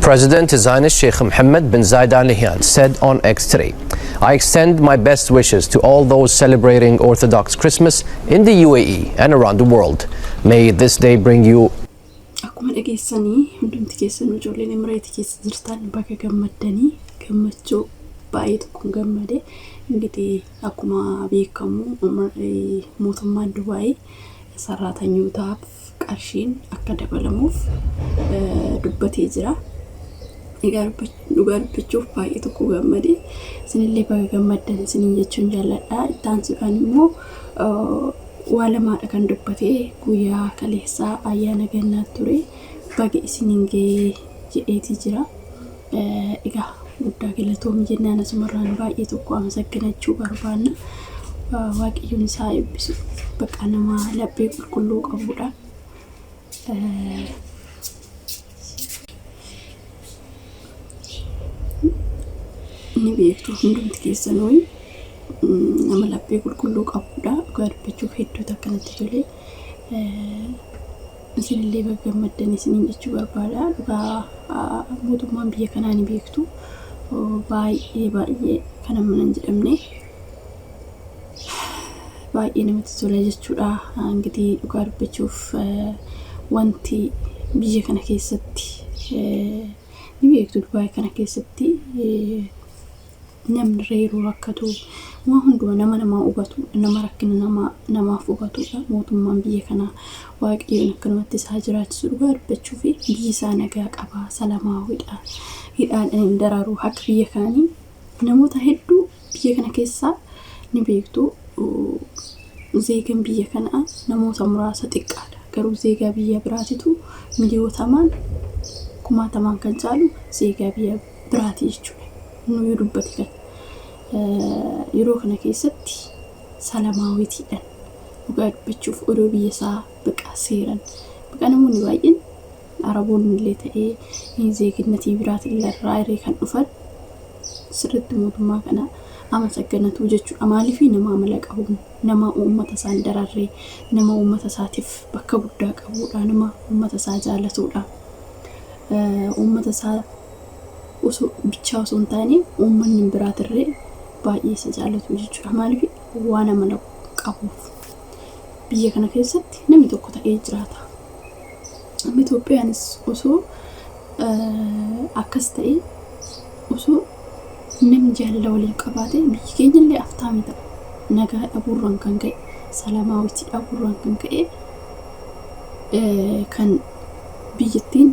President His Highness Sheikh Mohammed bin Zayed Al Nahyan said on X today, "I extend my best wishes to all those celebrating Orthodox Christmas in the UAE and around the world. May this day bring you Akkuma dhageessanii hundumti keessanuu ijoolleen Emireetii keessa jirtan baga gammaddanii gammachuu baay'ee tokkoon gammade. Ingitii akkuma beekamu mootummaan Dubaayii sarraatanyootaaf qarshiin akka dabalamuuf dubbatee jira. Egaa dhugaa dubbachuuf baay'ee tokko gammade. Isinillee baga gammaddan isiniin jechuun jaalladha. Itti aansuudhaan immoo waa lamaadha kan dubbate guyyaa kaleessaa ayyaana gannaa ture. Baga isiniin ga'ee jedheeti jira. Egaa guddaa galatoomi jennaan asumarraan baay'ee tokko amasagganachuu barbaanna. Waaqayyoon isaa eebbisu. Bakka nama laphee qulqulluu qabudha. Ni beektu hundumti keessanuu nama laphee qulqulluu qabudha. Dhugaa dubbachuuf hedduutu akkanatti tole. Isinillee baga gammaddan isiniin jechuu barbaada. Dhugaa mootummaan biyya kanaa ni beektu. Baay'ee baay'ee kan amma hin jedhamne baay'ee namatti tola jechuudha. Ingitii dhugaa dubbachuuf wanti biyya kana keessatti ni beektu Dubaay kana keessatti namni irra yeroo rakkatu waa hunduma nama namaa hubatu nama rakkina nama namaaf hubatudha. Mootummaan biyya kanaa waaqayyoon akkanumatti isaa jiraachisu dhugaa dubbachuu fi biyyi isaa nagaa qaba salamaawidha. Hidhaadhaan hin dararu akka biyya kaanii namoota hedduu biyya kana keessaa ni beektu. Zeegan biyya kanaa namoota muraasa xiqqaadha. Garuu zeegaa biyya biraatitu miliyootamaan kumaatamaan kan caalu zeegaa biyya biraati jechuudha. Nuyyuu dubbate kan yeroo kana keessatti salamaawitiidhaan dhugaa dubbachuuf odoo biyya isaa baqa seeran baqa namoonni baay'een Araboonni illee ta'ee zeeginnatii biraatillee irraa irree kan dhufan sirriitti mootummaa kana amasagganatuu jechuudha. Maaliif nama amala qabu, nama uummata isaa hin dararre, nama uummata isaatiif bakka guddaa qabudha, nama uummata isaa jaalatudha. Uummata isaa osoo bichaa osoo hin taane uummanni biraatirree baay'ee isa jaalatu jechuudha. Maaliif waan amala qabuuf. Biyya kana keessatti namni tokko ta'ee jiraata. Amma Itoophiyaanis osoo akkas ta'e osoo namni jaalala waliif qabaate biyyi keenya illee aftaamii ta'a. Nagaa dhabuurraan kan ka'e, salamaawwitii dhabuurraan kan ka'e kan biyyattiin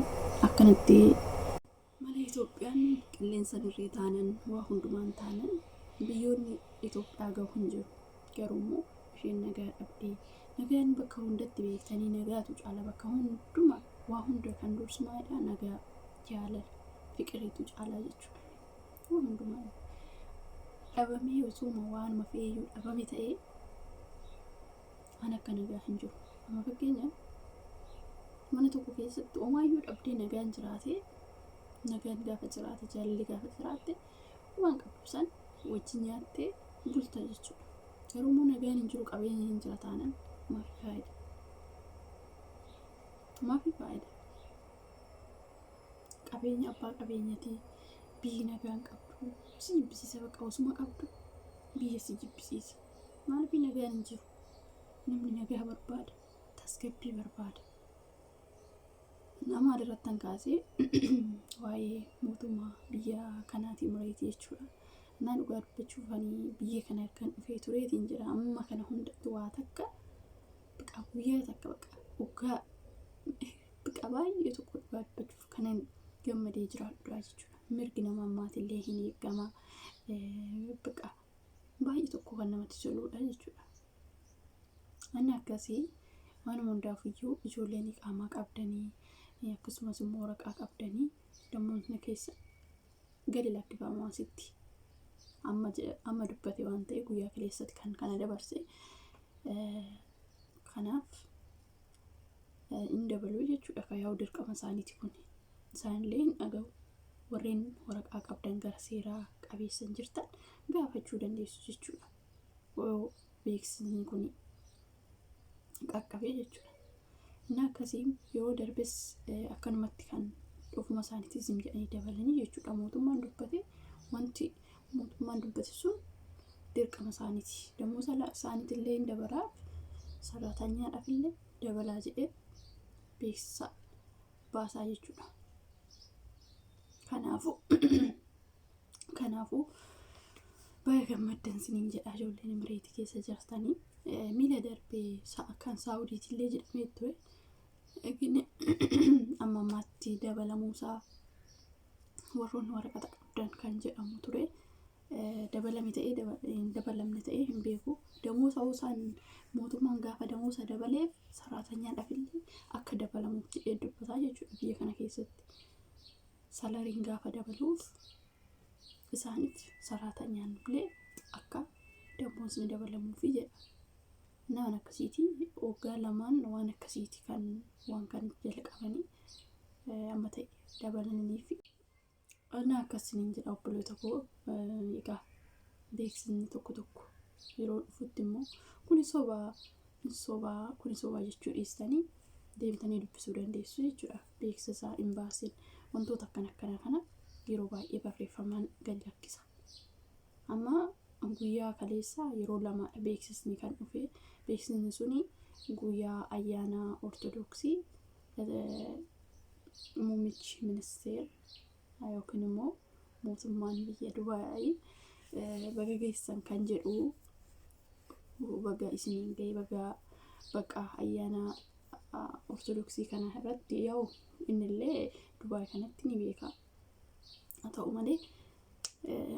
akkanatti Malee Itoophiyaan qilleensa dirree taanan waa hundumaan taanan biyyoonni Itoophiyaa gahu hin jiru. Garuu immoo isheen nagaa dhabdee nagaan bakka hundatti beektanii nagaatu caala bakka hunduma waa hunda kan dursu maalidha nagaa jaalala fiqiriitu caalaa jechuudha. Waa hundumaa dhabamee osuma waanuma fe'eeyyuu dhabame ta'ee an akka nagaa hin jiru. Amma fakkeenyaaf mana tokko keessatti omaayyuu dhabdee nagaan jiraate nagaan gaafa jiraate jaalalli gaafa jiraatte waan qabdu san wajjin nyaattee bulta jechuudha. Garuu immoo nagaan hin jiru qabeenya hin jira taanan maafi faayida? Maafi faayida? Qabeenya abbaa qabeenyatii biyyi nagaan qabdu si jibbisiisa bakka osuma qabdu biyya si jibbisiisa. Maaliif nagaan hin jiru? Namni nagaa barbaada. Tasgabbii barbaada. Nama irrattan kaasee waa'ee mootummaa biyya kanaatii mureetii jechuudha. Naa dhugaa dubbachuuf ani biyya kana kan dhufee tureetiin jira. Amma kana hundatti waa takka baqa guyyaa takka baqa dhugaa baqa baay'ee tokko dhugaa dubbachuuf kanan gammadee jiraadhudha jechuudha. Mirgi nama ammaatillee hin eegama. Baqa baay'ee tokko kan namatti toludha jechuudha. Inni akkasii waanuma hundaafiyyuu ijoolleen iqaamaa qabdanii akkasumas immoo waraqaa qabdanii dammoonni keessa gadi lakkifamu asitti amma amma dubbate waan ta'e guyyaa kaleessatti kan kana dabarse kanaaf hin dabaluu jechuudha kan yaa'u dirqama isaaniiti kun isaanillee hin dhaga'u warreen waraqaa qabdan gara seeraa qabeessan jirtan gaafachuu dandeessu jechuudha. Beeksisni kun qaqqabee jechuudha. Inni akkasii yeroo darbes akkanumatti kan Ofuma isaaniitii zim jedhanii dabalanii jechuudha. Mootummaan dubbate, wanti mootummaan dubbate sun dirqama isaaniiti. Damooza isaaniitillee hin dabalaa, saraatanyaadhaaf illee dabalaa jedhee beeksisa baasaa jechuudha. Kanaafuu baga gammaddan siniin jedha, ijoolleen Imireetii keessa jirtanii. Miila darbee kan Saawudiitillee jedhamee ture. Amma ammaatti dabalamuusaa warroonni waraqata qabdan kan jedhamu ture. Dabalame ta'ee hin dabalamne ta'ee hin beeku. Damooza isaan mootummaan gaafa damooza dabaleef saraatanyaadhaaf illee akka dabalamuuf jedhee dubbataa jechuudha biyya kana keessatti. Salaryiin gaafa dabaluuf isaaniif, saraatanyaan illee akka damoosni dabalamuufi jedha. Waan akkasiiti, waggaa lamaan waan akkasiiti kan waan kan jalqabanii amma ta'e dabalanii fi na akkasiniin jedha, obboloota koo. Egaa beeksisni tokko tokko yeroo dhufutti immoo kuni sobaa, sobaa, kuni sobaa jechuu dhiistanii deemtanii dubbisuu dandeessu jechuudha. Beeksisa imbaasiin wantoota akkana akkana kana yeroo baay'ee barreeffamaan gadi lakkisa. Amma guyyaa kaleessaa yeroo lamaadha beeksisni kan dhufe. Beeksisni suni guyyaa ayyaana Ortodoksii muummichi ministeera yookiin immoo mootummaan biyya Dubaayii baga geessan kan jedhu, baga isiniin ga'e, baga baqa ayyaana Ortodoksii kana irratti yaa'u innillee Dubaay kanatti ni beeka. Haa ta'u malee,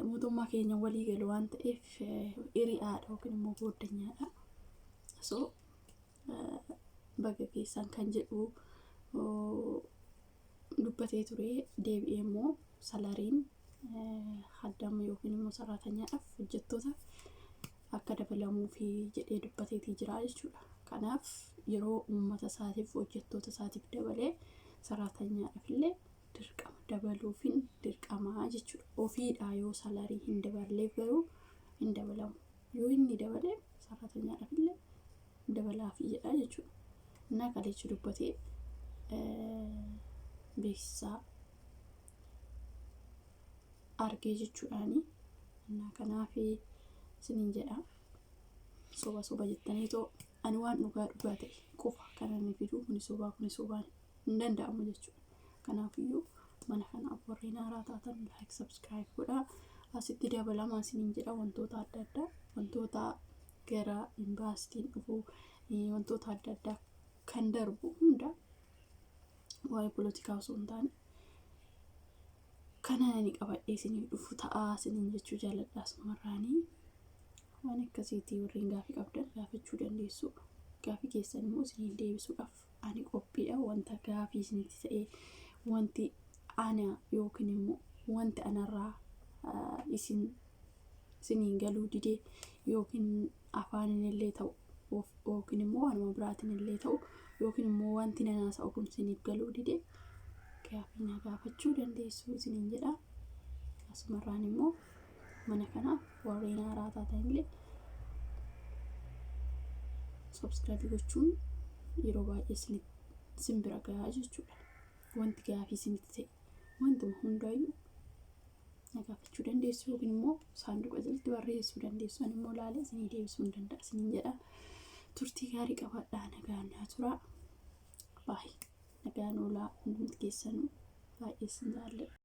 mootummaa keenya walii galu waan ta'eef hiriyaadha yookiin immoo gooddanyaadha. So baga geessan kan jedhu dubbatee ture. Deebi'ee immoo salaryiin haddama yookiin immoo saraatanyaadhaaf, hojjettootaaf akka dabalamuufi jedhee dubbateetii jira jechuudha. Kanaaf yeroo uummata isaatiif, hojjettoota isaatiif dabalee, saraatanyaadhaaf illee dirqama dabaluufin dirqamaa jechuudha. Ofiidhaa yoo salary hin daballeef garuu hin dabalamu. Yoo inni dabalee saraatanyaadhaaf illee dabalaafi jedha jechuudha. Innaa kaleechi dubbatee beeksisaa argee jechuudhaani. Innaa kanaaf isiniin jedha, soba soba jettaniitoo, ani waan dhugaa dhugaa ta'e qofa kan inni fidu. Kuni sobaa, kuni sobaan hin danda'amu jechuudha. Kanaafiyyuu mana kanaaf warreen haaraa taatan like, subscribe godhaa. Asitti dabalamaa isiniin jedha. Wantoota adda addaa, wantoota gara imbaasiitiin dhufu, wantoota adda addaa kan darbu hunda, waa'ee polotikaa osoo hin taane kana ani qabadhee isiniif dhufu ta'aa isiniin jechuu jaalladha asumarraanii. Waan akkasiitii warreen gaafii qabdan gaafachuu dandeessu. Gaafii keessan immoo isiniin deebisuudhaaf ani qophiidha. Wanta gaafii isinitti ta'ee, wanti ana yookiin immoo wanti anarraa isin isiniin galuu didee, yookiin afaaniin illee ta'u, yookiin immoo waanuma biraatiin illee ta'u, yookiin immoo wanti nan haasa'u kun isiniif galuu didee, gaafii na gaafachuu dandeessu isiniin jedha. Asumarraan immoo mana kanaaf warreen haaraa taatan illee subscribe gochuun yeroo baay'ee isin bira gahaa jechuudha. Wanti gaafii isinitti ta'e wantuma hundaayyuu na gaafachuu dandeessu yookiin immoo saanduqa jalatti barreessuu dandeessu. Ani immoo laalee isinii deebisuu hin danda'a isiniin jedha. Turtii gaarii qabaadhaa, nagaan naa turaa. Baay'ee nagaan oolaa hundumti keessanuu, baay'ee isin jaalladha.